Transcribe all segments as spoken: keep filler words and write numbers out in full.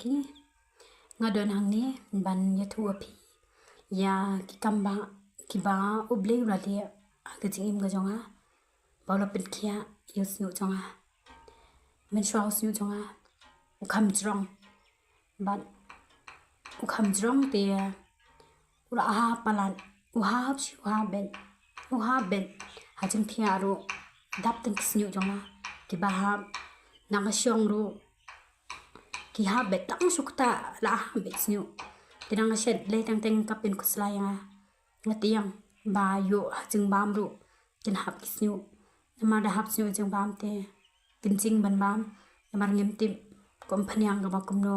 Okay. Nga don hangne ban ïathuh ïa phi ïa ki kam ba, kiba U Blei u la leh ha ka jingim ka jong nga, ba u la pynkhiah ïa u shñiuh jong nga. Mynshuwa u shñiuh jong nga u kham jrong. Bad u kham jrong te u la hap palat, u hap shi, u hap beit, u hap beit. Ha jingthiah ruh dap tang ki shñiuh jong nga kiba hap. Na ka shong ruh ki hap beit, tang shu ktah la hap beit shñiuh. Te na ka shet lei teng teng ka pynkhuslai ïa nga. Nga tieng ba ïoh ha jingbam ruh kin hap ki shñiuh. Namar da hap shñiuh jingbam te kin jing ban bam. Namar ngim tip ko ym pynïang kaba kumno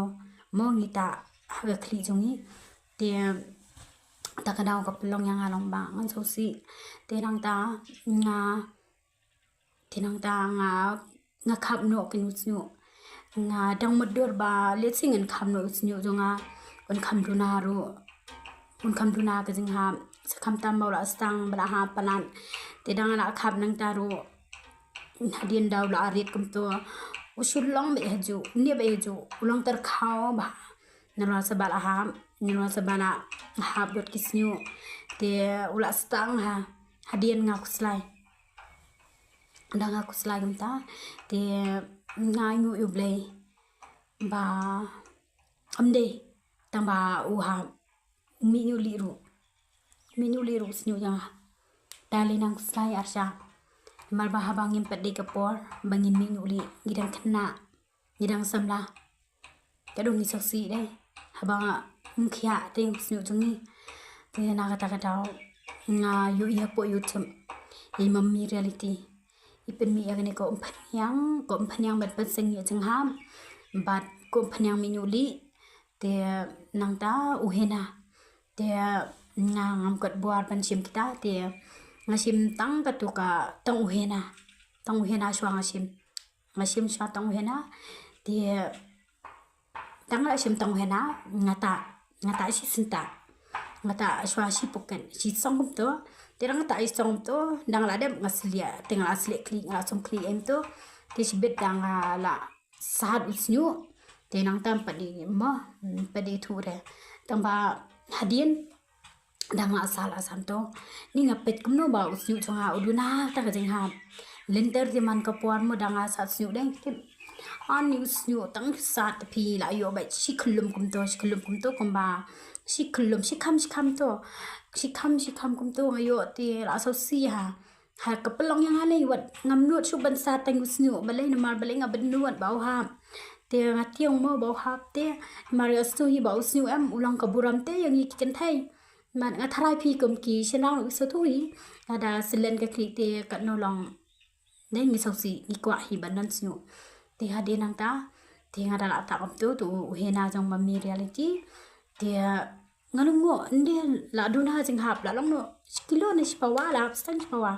mo ngi ta ha ka khlieh jong ngi. Te ta ka daw ka pynlong ïa nga long ba ngan sngewsih. Te nangta nga, te nangta nga, nga khap noh ki u shñiuh. Nga dang mutdur ba lehse ngan khap noh u shñiuh jong nga, un kham duna ruh, un kham duna ka jinghap. Sa khamtam ba u la sdang ba la hap palat. Te dang la khap nangta ruh, hadien da u la rit kumto, u shu long beit hajuh, ne beit hajuh, u long tyrkhaw ba. Nalor sa ba la hap, nalor sa ba la hap dot ki shñiuh. Te u la sdang ha, hadien nga khuslai. Da nga khuslai kumta te nga ainguh ïa U Blei ba ym dei tang ba u hap, u mih ñiuh lieh ruh, u mih ñiuh lieh ruh u shñiuh jong nga. Da lei nang khuslai arshah. Namar ba haba ngim pat dei ka por ba ngin mih ñiuh lieh, ngi dang khynnah, ngi dang samla. Ka dang ngi sngewsih dei haba ngim khiah te u shñiuh jong ngi. Te na kata ka daw nga ïohi hapoh YouTube ïa i Mummy Reality. I pynmih ïa kane ko ym pynïang, ko ym pynïang bad pynseng ïa jinghap, bad ko ym pynïang mih ñiuh lieh. Te nangta u hena. Te nga ngam kot bor ban shim kita, te nga shim tang katu ka, tang u hena. Tang u hena shuwa nga shim. Nga shim shuwa tang u hena. Te tang nga shim tang u hena, nga ta, nga ta shi synta. Nga ta shuwa shi puket, shi song kumto. Te dang nga ta shi song kumto, dang la dep nga sliah, te nga la sliah khlieh, nga la sum khlieh em to. Te shibit dang nga la sat u shñiuh. Te nangta ym pat dei mo, ym pat dei thuh re. Tang ba hadien dang la sat la sam to, ni nga peit kumno ba u shñiuh jong nga u duna ta ka jinghap. Lynter te man ka por mo dang la sat shñiuh deng. Ani u shñiuh tang sat te phi la ïoh beit shi khyllum kumto, shi khyllum kumto kumba. Shi khyllum, shi kham, shi kham to. Shi kham, shi kham kumto nga ïoh te la sngewsih ha. Ha ka pynlong ïa nga lei wat ngam nud shuh ban sat tang u shñiuh, balei namar balei nga bynnud ba u hap. Te nga tieng mo ba u hap te, namar ïa u shñiuh hi ba u shñiuh em u long ka burom te ïa ngi ki kynthei. Namar nga tharai phi kum ki shynrang u shñiuh hi. Lada slen ka khlieh te katno long. Dei ngi sngewsih, ngi kwah hi ban don shñiuh. Te hadien nangta te nga da la ta kumto, to u hena jong Mummy Reality. Te nga lyngngoh, ynde la duna jinghap, la long noh shi kilo ne shi pawa, la hap sdang shi pawa.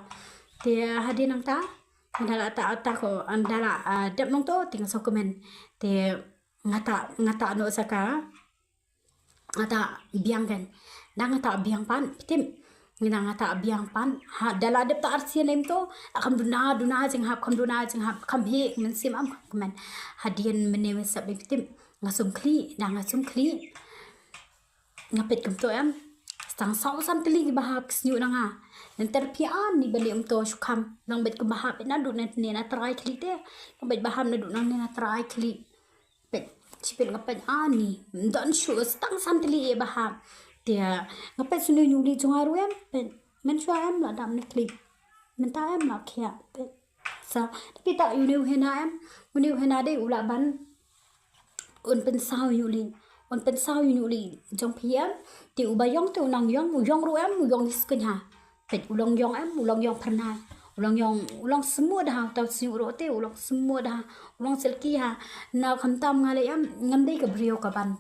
Te hadien nangta nga da la ta, ta ko, nga da la, ah, dep nangto te nga sngewkmen. Te nga ta, nga ta noh sa ka, nga ta biang kan. Da nga ta biang pat, phi tip. Nga da nga ta biang pat. Ha, da la dep ta arsien em to, kham duna, duna jinghap, kham duna jinghap, kham heh mynsiem, ym kham kmen. Hadien mynne mynstep, phi tip. Nga sum khlieh, da nga sum khlieh. Nga peit kumto em. Tang saw san tylli kiba hap ki shñiuh na nga. Lynter phi ani ba leh kumto shu kham. Long beit kumba hap naduh nangne na trai khlieh te. Long beit ba hap naduh nangne na trai khlieh. Peit, shi peit nga peit ani. Ym don shuh, tang san tylli ïa ba hap. Te nga peit shane u ñiuh lieh jong nga ruh em. Peit, mynshuwa em la dap ne khlieh. Mynta em la khiah. Peit. Sa, te phi ta une u hena em. Une u hena dei u lah ban un pynsaw ïa u ñiuh lieh. Un pynsaw ïa u ñiuh lieh jong phi em. Te uba ïong te u nang ïong, u ïong ruh em, u ïong hi skun ha. Peit u long ïong em, u long ïong phyrnai. U long ïong, u long smooth ha, uta u shñiuh ruh te, u long smooth ha. U long silky ha. Na khamtam nga leh em, ngam dei ka briew kaban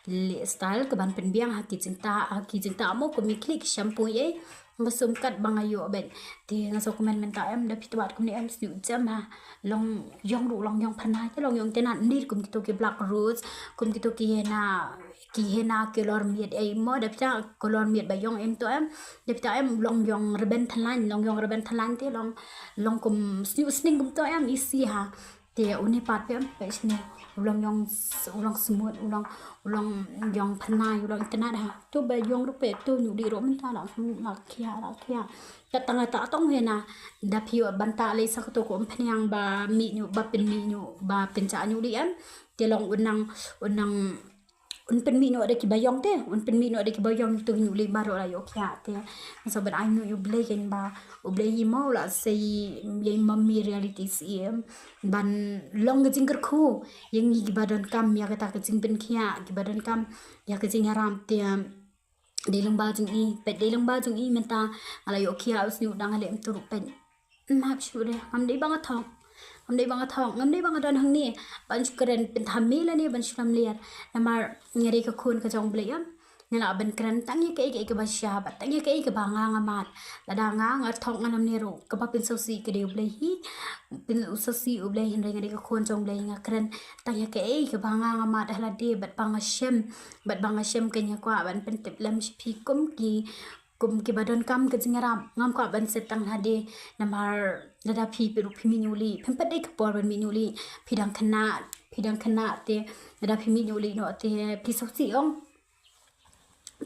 leh style, kaban pynbiang ha ki jingtah, ha ki jingtah mo kum ki khlieh ki shampoo ei. Nga sum kat ba nga ïoh beit. Te nga sngewkmen mynta em, da phi tbat kumne em, shñiuh jem ha. Long ïong ruh, long ïong phyrnai, te long ïong tenat ndir kum kito ki black rose, kum kito ki hena, ki hena color miet ei mo, da phi ta color miet ba ïong em to em. Da phi ta em, long ïong rben thlain, long ïong rben thlain te long, long kum shñiuh sning kumto em, isi ha. Te une pat peit, peit shane, u long ïong s-, u long smut, u long, u long ïong pynai, u long internet ha. To ba ïong ruh peit, to ñiuh dih ruh mynta la, la khia, la khia. Kat tang ta tong hena, da phi ïoh ban ta lei sa kato ka umphniang ba mih ñiuh, ba pynmih ñiuh, ba pynjah ñiuh dih em. Te long u nang, u nang, un pynmih noh da kiba ïong te, un pynmih noh da kiba ïong, to ñiuh lei baroh la ïoh khia te. Sa ban ai nguh ïa U Blei kein ba U Blei hi mo u la sei ïa i Mummy Reality Syiem ban long ka jingkyrkhu ïa ngi kiba donkam ïa kata ka jingpynkhiah, kiba donkam ïa ka jingïarap te. Dei lyngba jong i, peit dei lyngba jong i mynta nga la ïoh khia u sniewdang, ha leh em, to ruh peit. Map shuh de, ngam dei ba nga thok. Ngam dei ba nga thok, ngam dei ba nga don hangne ban shu kren pynthame lane ban shu lamler. Namar nga dei ka khun ka jong U Blei em. Nga lah ban kren tang ïa kaei kaei kaba shisha bad tang ïa kaei kaba nga nga mad. Lada nga nga thok nga lamler ruh, kaba pynsngewsih ka dei U Blei hi. Pynsngewsih U Blei, hynrei nga dei ka khun jong U Blei, nga kren tang ïa kaei kaba nga nga mad ha lade bad ba nga shem. Bad ba nga shem kein, nga kwah ban pyntip lem sha phi kum ki, kum kiba donkam ka jingïarap. Ngam kwah ban set tang ha lade, namar lada phi, phi ruh phi mih ñiuh lih, phim pat dei ka por ban mih ñiuh lih. Phi dang khynnah, phi dang khynnah te, lada phi mih ñiuh lih noh te phi sngewsih ong.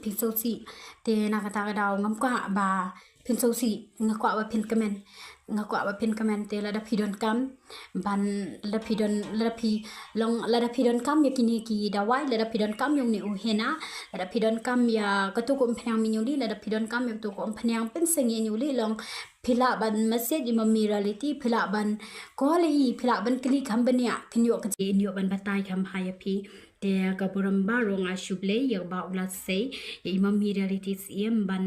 Phi sngewsih. Te na kata ka daw ngam kwah ba phin sngewsih, nga kwah ba phin kmen. Nga kwah ba phin kmen te lada phi donkam ban, lada phi don, lada phi long, lada phi donkam ïa kine ki dawai, lada phi donkam ïa une u henna, lada phi donkam ïa kato ka umphniang mih ñiuh lih, lada phi donkam ïa kato ka umphniang pynseng ïa ñiuh lih, long phi lah ban message i Mummy Reality, phi lah ban call hi, phi lah ban kylli kham bniah, kin ïoh ka jingïoh ban batai kham bha ïa phi. Te ka burom baroh nga shu blei ïa ba u la sei ïa i Mummy Reality Syiem ban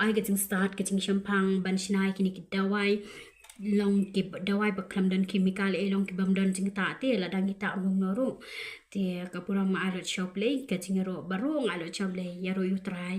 ai ka jingstad ka jingshemphang ban shna ïa kine ki dawai, long ki dawai ba khlem don chemical, eh, long ki bym don jingtah te lada ngi tah mano ruh. Te ka burom nga ai lut sha u Blei, ka jingïaroh baroh nga ai lut sha u Blei, ïaroh ïa u Trai.